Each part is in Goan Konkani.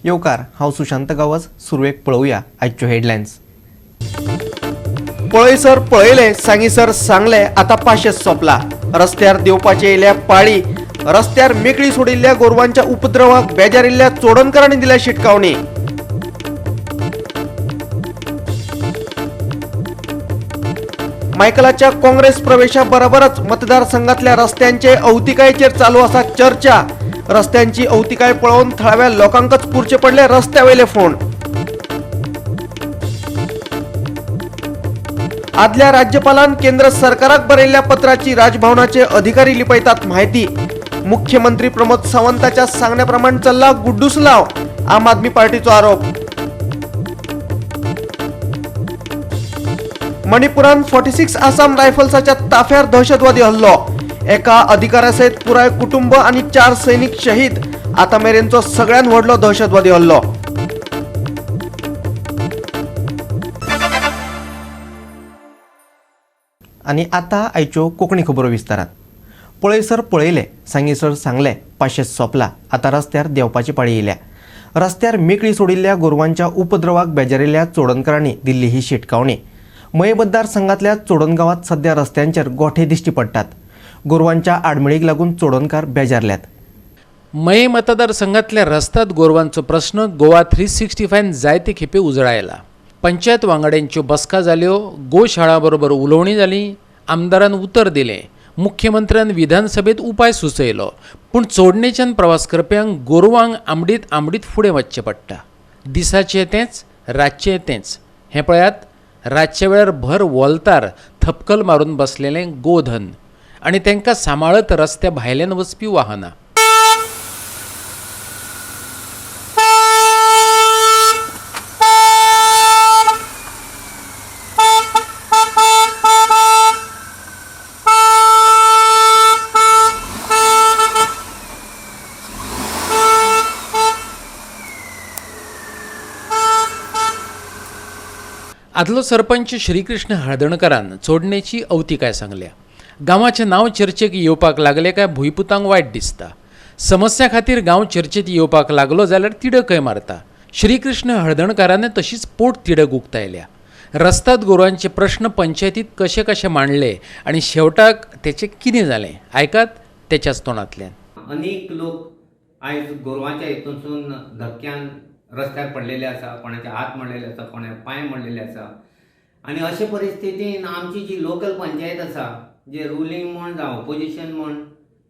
येवकार, हांव सुशांत गांवस. सुरवेक पळोवया आयच्यो हेडलायन्स. पळयसर पळयले, सांगीसर सांगले, आतां पाशेस सोंपला. रस्त्यार देंवपाचे येयल्या पाळी. रस्त्यार मेकळी सोडिल्ल्या गोरवांच्या उपद्रवाक बेजारिल्ल्या चोडणकारांनी दिल्या शिटकावणी. मायकलाच्या काँग्रेस प्रवेशा बरोबरच मतदारसंघातल्या रस्त्यांचे अवतिकायेचेर चालू आसा चर्चा. रस्त्यांची अवतिकाय पळोवन थळाव्या लोकांकच पुरचे पडले रस्त्यावेले फोंड. आदल्या राज्यपालान केंद्र सरकाराक बरयल्ल्या पत्राची राजभवनाचे अधिकारी लिपयतात म्हायती. मुख्यमंत्री प्रमोद सावंताच्या सांगण्याप्रमाण चल्ला गुड्डूसलाव, आम आदमी पार्टीचो आरोप. मणिपुरान 46 आसाम रायफल्साच्या ताफ्यार दहशतवादी हल्लो. एका अधिकाऱ्यासयत पुराय कुटुंब आणि 4 सैनिक शहीद. आता मेरेनचो सगळ्यात व्हडलो दहशतवादी हल्लो. आनी आतां आयच्यो कोंकणी खबरो विस्तारात. पळयसर पळयले, सांगीसर सांगले, पाशेस सोंपला. आतां रस्त्यार देंवपाची पाळी येयल्या. रस्त्यार मेकळी सोडिल्ल्या गोरवांच्या उपद्रवाक बेजारिल्ल्या चोडणकारांनी दिल्ली ही शिटकावणी. मये मतदारसंघातल्या चोडण गांवांत सध्या रस्त्यांचेर गोठे दिश्टी पडटात. गोरवांच्या आडमेळीक लागून चोडणकार बेजारल्यात. मये मतदारसंघातल्या रस्त्यात गोरवांचो प्रस्न गोवा 365 जायते खेपे उजळायला. पंचायत वांगड्यांच्यो बसका जाल्यो, गोशाळा बरोबर उलोवणी जाली, आमदारान उतर दिलें, मुख्यमंत्र्यान विधानसभेत उपाय सुचयलो, पूण चोडणेच्यान प्रवास करप्यांक गोरवांक आमडीत आमडीत फुडें वचचें पडटा. दिसाचें तेंच, रातचें तेंच. हें पळयात, रातच्या वेळार भर वोलतार थपकल मारून बसलेलें गोधन आनी तांकां सांबाळत रस्त्या भायल्यान वचपी वाहनां. आदलो सरपंच श्रीकृष्ण हळदणकरान चोडणेची अवतिकाय सांगल्या. गांवाचें नांव चर्चेक येवपाक लागलें काय भुंयपुतांक वायट दिसता. समस्या खातीर गांव चर्चेत येवपाक लागलो जाल्यार तिडकय मारता. श्रीकृष्ण हळदणकारान तशीच पोट तिडक उक्तायल्या. रस्ताद गोरवांचे प्रश्न पंचायतीत कशे कशे मांडले आनी शेवटाक तेचें कितें जालें, आयकात तेच्याच तोंडांतल्यान. अनेक लोक आयज गोरवांच्या हितूनसून धक्क्यान रस्त्यार पडलेले आसा, कोणाचे हात मोडलेले आसा, कोणाचे पांय मोडलेले आसा. आनी अशे परिस्थितीन आमची जी लोकल पंचायत आसा, जे रुलींग म्हण जावं ओपोजिशन म्हण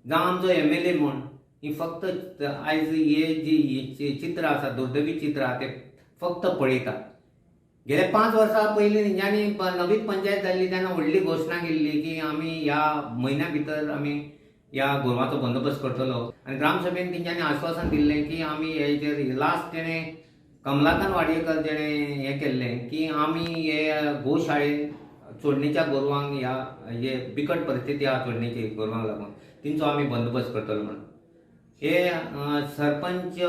जावं आमचो MLA म्हण, ही फक्त आयज हे जी चित्र आसा, दुर्दैवी चित्र आसा, ते फक्त पळयता. गेल्या 5 वर्सां पयलीं तेंच्यांनी नवीच पंचायत जाल्ली तेन्ना व्हडली घोशणा केल्ली की आमी ह्या म्हयन्या भितर आमी ह्या गोरवांचो बंदोबस्त करतलो. आनी ग्रामसभेन तेंच्यांनी आश्वासन दिल्लें की आमी हेचेर लास्ट तेणें कमलाकांत वाडयेकर जेणें हें केल्लें की आमी हे गोशाळेन चोडणेच्या गोरवांक ह्या हे बिकट परिस्थिती आहा चोडणेची गोरवांक लागून तेंचो आमी बंदोबस्त करतलो म्हणून. हे सरपंच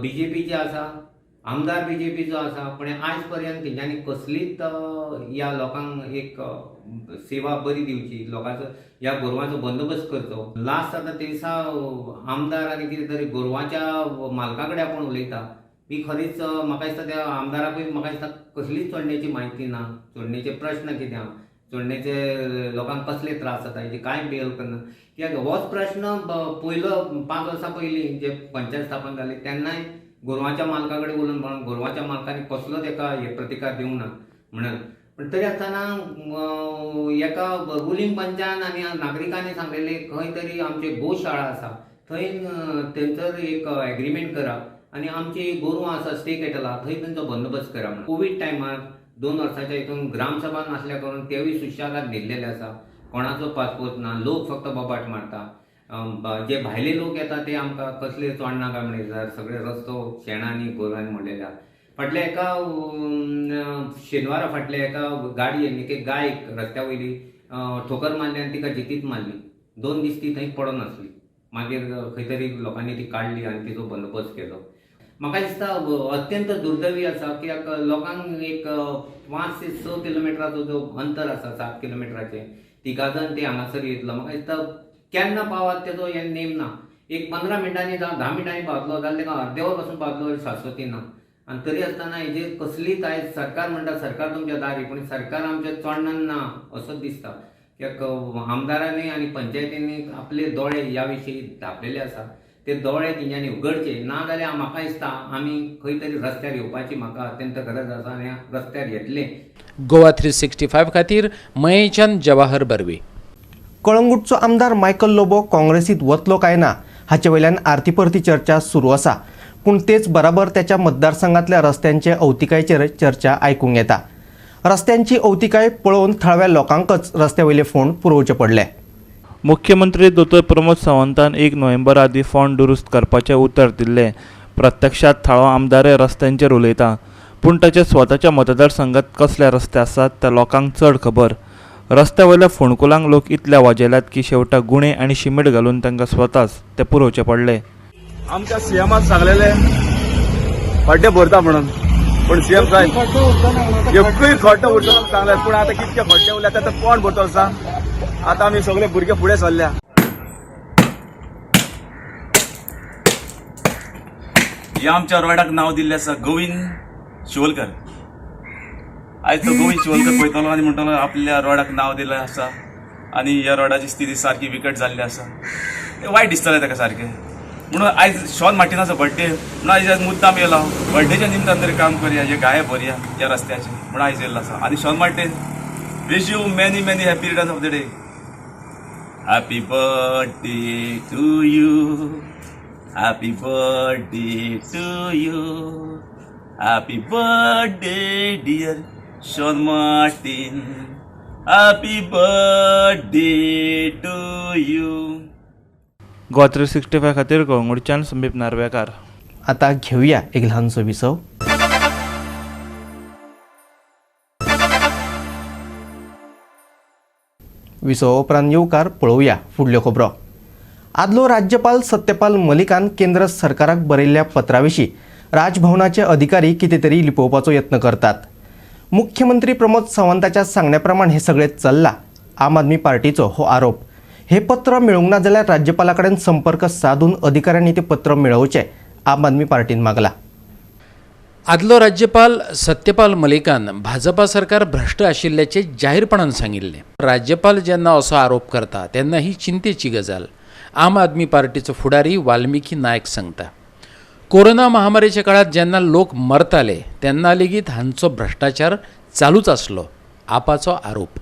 BJPचे आसा, आमदार BJPचो आसा, पण आयज पर्यंत तेंच्यांनी कसलीच ह्या लोकांक एक सेवा बरी दिवची, लोकांचो ह्या गोरवांचो बंदोबस्त करचो. लास्ट आतां ते दिसा आमदार आनी कितें तरी गोरवांच्या मालका कडेन आपूण उलयता, ही खरीच म्हाका दिसता त्या आमदाराकूय म्हाका दिसता कसलीच चोडणेची म्हायती ना, चोडणेचे प्रश्न कितें आहा, चोडणेचे लोकांक कसले त्रास जाता हेची कांय बेल करना. कित्याक होच प्रश्न पयलो 5 वर्सां पयलीं जे पंचायत स्थापन जाली तेन्नाय गोरवांच्या मालका कडेन उलोवन म्हणून गोरवांच्या मालकांनी कसलो तेका हे प्रतिकार दिवंक ना म्हणून. पण तरी आसतना एका रुलींग पंचान आनी नागरिकांनी सांगलेले खंय तरी आमची गोशाळा आसा थंय तेंचर एक एग्रीमेंट करा आनी आमची गोरवां आसा स्टे कॅटलां थंय तेंचो बंदोबस्त करा म्हणून. कोवीड टायमार 2 वर्साच्या हितून ग्रामसभा नासल्या करून तेवूय सुशेगाद न्हिदलेले आसा, कोणाचो पासपोर्ट ना, लोक फक्त बोबाट मारता. जे भायले लोक येता ते आमकां कसले चोडणा काय म्हणल्यार सगळे रस्तो शेणांनी गोरवांनी मोडलेले आसा. फाटल्या एका शेनवारा फाटल्या एका गाडयेन एके गायक रस्त्या वयली ठोकर मारली आनी तिका जितीत मारली. 2 दीस ती थंय पडून आसली, मागीर खंय तरी लोकांनी ती काडली आनी तिचो बंदोबस्त केलो. म्हाका दिसता अत्यंत दुर्दैवी आसा कित्याक लोकांक एक 5 ते 6 किलोमिटराचो जो अंतर आसा, 7 किलोमिटराचें, तिगाजन ते हांगासर येतलो. म्हाका दिसता केन्ना पावत तेजो हे नेम ना. एक 15 मिनटांनी जावं 10 मिनटांनी पावतलो जाल्यार ताका अर्दें वर पासून पावतलो शाश्वती ना. आनी तरी आसतना हेजेर कसलीच आयज सरकार म्हणटा सरकार तुमच्या दारी, पूण सरकार आमच्या चोडणान ना असो दिसता. कित्याक आमदारांनी आनी पंचायतींनी आपले दोळे ह्या विशीं धांपलेले आसा, ते दोळे तेंच्यांनी उगडचे, ना जाल्यार म्हाका दिसता आमी खंय तरी रस्त्यार येवपाची म्हाका अत्यंत गरज आसा आनी रस्त्यार येतले. गोवा 365 खातीर मयेच्यान जवाहर बर्वे. कळंगूटचो आमदार मायकल लोबो काँग्रेसीत वतलो काय ना हाचे वयल्यान आरती परती चर्चा सुरू आसा, पूण तेच बराबर त्याच्या मतदारसंघातल्या रस्त्यांचे अवतिकायेचेर चर्चा आयकूंक येता. रस्त्यांची अवतिकाय पळोवन थळाव्या लोकांकच रस्त्या वयले फोंड पुरोवचे पडले. मुख्यमंत्री दोतोर प्रमोद सावंतान 1 नोव्हेंबर आदी फोंड दुरुस्त करपाचें उतर दिल्लें. प्रत्यक्षांत थळावो आमदारय रस्त्यांचेर उलयता, पूण ताच्या स्वताच्या मतदारसंघात कसले रस्ते आसात ते लोकांक चड खबर. रस्त्या वयल्या फोंडकुलांक लोक इतले वाजेल्यात की शेवटाक गुणे आनी शिमेट घालून तांकां स्वताच ते पुरोवचे पडले. आमच्या सीएमान सांगलेले खड्डे भरता म्हणून, पूण सीएम साहेब एकूय खड्डो उरता सांगले, पूण आतां कितके खड्डे उरले आतां कोण भरतलो सांग? आतां आमी सगळे भुरगे फुडें सरल्या. ह्या आमच्या रोडाक नांव दिल्लें आसा गोविंद शिवोलकर. आयज तो गोविंद शिवोलकर पळयतलो आनी म्हणटलो आपल्या रोडाक नांव दिल्लें आसा आनी ह्या रोडाची स्थिती सारकी विकट जाल्ली आसा. तें वायट दिसतलें ताका सारकें. म्हणून आयज शॉन मार्टिनाचो बर्थडे म्हणून आयज मुद्दाम येयला, बर्थडेच्या निमतान तरी काम करया, हे गाये भरया ह्या रस्त्याचे म्हणून आयज येयल्लो आसा. आनी Shawn Martin, wish you many many happy returns of the day. Happy birthday to you, happy birthday to you, happy birthday dear Shawn Martin, happy birthday to you. Goa 365 खातीर कळंगूटच्यान संदीप नार्वेकार. आता घेऊया एक ल्हानसो विसव. विसवा उपरांत येवकार पळोवया फुडल्यो खबरो. आदलो राज्यपाल सत्यपाल मलिकान केंद्र सरकाराक बरयल्ल्या पत्रा विशीं राजभवनाचे अधिकारी कितें तरी लिपोवपाचो यत्न करतात. मुख्यमंत्री प्रमोद सावंताच्या सांगण्या प्रमाण हें सगळें चल्लां, आम आदमी पार्टीचो हो आरोप. हें पत्र मेळूंक ना जाल्यार राज्यपाला कडेन संपर्क सादून अधिकाऱ्यांनी तें पत्र मेळोवचें, आम आदमी पार्टीन मागला. आदलो राज्यपाल सत्यपाल मलिकान भाजपा सरकार भ्रश्ट आशिल्ल्याचें जाहीरपणान सांगिल्लें. राज्यपाल जेन्ना असो आरोप करता तेन्ना ही चिंतेची गजाल. आम आदमी पार्टीचो फुडारी वाल्मिकी नायक सांगता, कोरोना महामारीच्या काळात जेन्ना लोक मरताले तेन्ना लेगीत हांचो भ्रश्टाचार चालूच आसलो, आपाचो आरोप.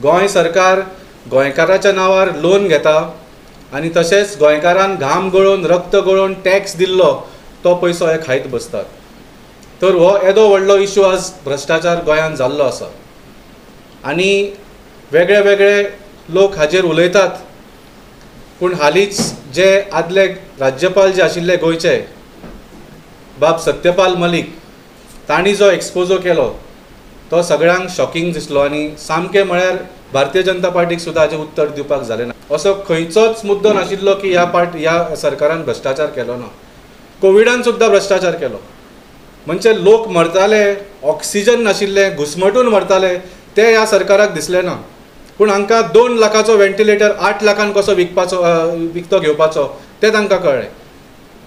गोंय सरकार गोंयकाराच्या नांवार लोन घेता आनी तशेंच गोंयकारान घाम गळोवन रक्त गळोवन टॅक्स दिल्लो तो पयसो हे खायत बसतात. तर हो येदो व्हडलो इशू आज भ्रश्टाचार गोंयांत जाल्लो आसा आनी वेगळे वेगळे लोक हाजेर उलयतात, पूण हालींच जे आदले राज्यपाल जे आशिल्ले गोंयचे बाब सत्यपाल मलीक, तांणी जो एक्सपोजो केलो तो सगळ्यांक शॉकिंग दिसलो आनी सामकें म्हळ्यार भारतीय जनता पार्टीक सुद्दां हाजें उत्तर दिवपाक जालें ना. असो खंयचोच मुद्दो नाशिल्लो की ह्या सरकारान भ्रश्टाचार केलो ना. कोविडान सुद्दां भ्रश्टाचार केलो, म्हणजे लोक मरताले, ऑक्सिजन नाशिल्लें, घुसमटून मरताले, ते ह्या सरकाराक दिसलें ना. पूण हांकां 2 लाखाचो वेंटिलेटर 8 लाखान कसो विकपाचो, विकतो घेवपाचो तें तांकां कळ्ळें.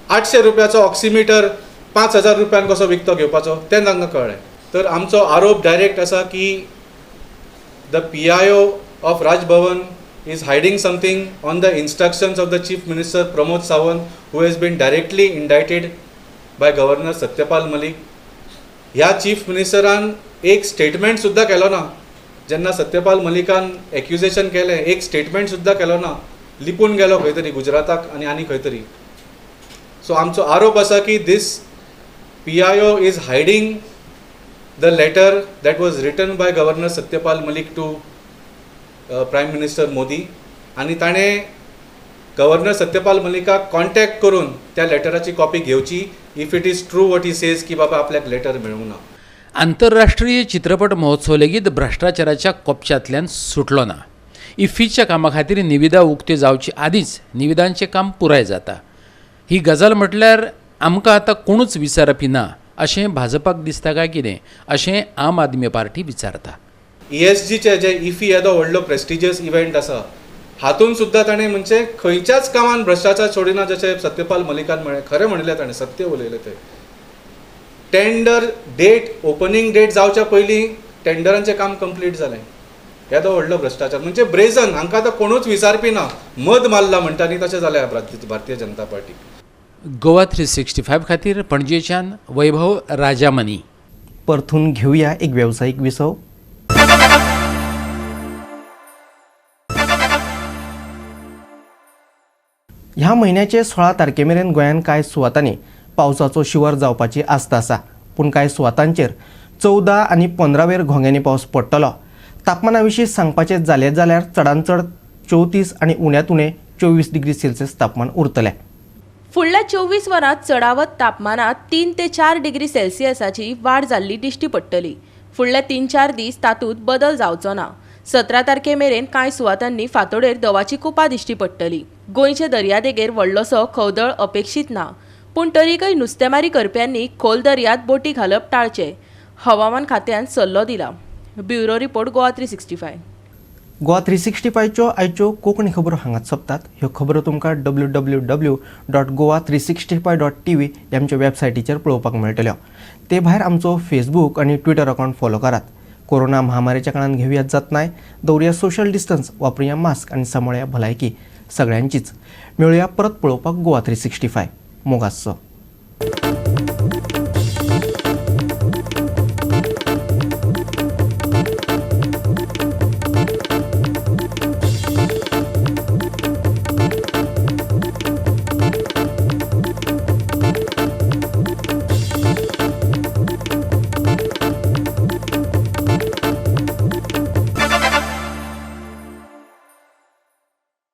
800 रुपयाचो ऑक्सिमिटर 5000 रुपयान कसो विकतो घेवपाचो तें तांकां कळ्ळें. तर आमचो आरोप डायरेक्ट आसा की the PIO of Raj Bhavan is hiding something on the instructions of the chief minister Pramod Sawant, who has been directly indicted by governor Satyapal Malik. ह्या चीफ मिनिस्टरान एक स्टेटमेंट सुद्दां केलो ना. जेन्ना सत्यपाल मलिकान एक्युजेशन केलें, एक स्टेटमेंट सुद्दां केलो ना, लिपून गेलो खंय तरी गुजराताक आनी आनी खंय तरी. सो आमचो आरोप आसा की this PIO is hiding the letter that was written by governor Satyapal Malik to prime minister Modi, आनी ताणें गव्हर्नर सत्यपाल मलिकाक कॉन्टॅक्ट करून त्या लेटराची कॉपी घेवची, if it is true what he says की बाबा आपल्याक लेटर मेळूंक ना. आंतरराष्ट्रीय चित्रपट महोत्सव लेगीत भ्रश्टाचाराच्या कोपच्यांतल्यान सुटलो ना. इफ्फीच्या कामा खातीर निविदा उक्त्यो जावचे आदींच निविदांचें काम पुराय जाता. ही गजाल म्हटल्यार आमकां आतां कोणूच विचारपी ना अशें भाजपाक दिसता काय कितें, अशें आम आदमी पार्टी विचारता. ESGचे जे इफी येदो व्हडलो प्रेस्टिजियस इव्हेंट आसा हातून सुद्दां ताणें म्हणजे खंयच्याच कामान भ्रश्टाचार सोडिना, जशें सत्यपाल मलिकान म्हळें, खरें म्हणिल्लें ताणें, सत्य उलयलें तें. टेंडर डेट, ओपनींग डेट जावच्या पयलीं टेंडरांचें काम कंप्लीट जालें. येदो व्हडलो भ्रश्टाचार म्हणजे ब्रेजन, हांकां आतां कोणूच विचारपी ना, मद मारला म्हणटा न्ही तशें जालें भारतीय जनता पार्टीक. गोवा 365 खातीर पणजेच्यान वैभव राजामनी. परतून घेवया एक वेवसायीक विसव. ह्या म्हयन्याचे 16 तारखे मेरेन गोंयांत कांय सुवातांनी पावसाचो शिंवर जावपाची आस्त आसा, पूण कांय सुवातांचेर 14 आनी 15 वेर घोंग्यांनी पावस पडटलो. तापमाना विशीं सांगपाचें जालें जाल्यार चडांत चड 34 आनी उण्यांत उणें 24 डिग्री सेल्सियस तापमान उरतलें. फुडल्या 24 वरांत चडावत तापमानांत 3 ते 4 डिग्री सेल्सियसाची वाड जाल्ली दिश्टी पडटली. फुडल्या 3-4 दीस तातूंत बदल जावचो ना. 17 तारखे मेरेन कांय सुवातांनी फांतोडेर दवाची कुपां दिश्टी पडटली. गोंयचे दर्यादेगेर व्हडलोसो खवदळ अपेक्षीत ना, पूण तरीकय नुस्तेमारी करप्यांनी खोल दर्यांत बोटी घालप टाळचें, हवामान खात्यान सल्लो दिला. Bureau report, Goa 365. Goa 365च्यो आयच्यो कोंकणी खबरो हांगाच सोंपतात. ह्यो खबरो तुमकां www.goa365.tv ह्या आमच्या वेबसायटीचेर पळोवपाक मेळटल्यो. ते भायर आमचो फेसबूक आनी ट्विटर अकावंट फॉलो करात. कोरोना महामारीच्या काळान घेवयात जतनाय, दवरुया सोशल डिस्टन्स, वापरुया मास्क आनी सांबाळया भलायकी सगळ्यांचीच. मेळुया परत पळोवपाक गोवा 365. मोगासो.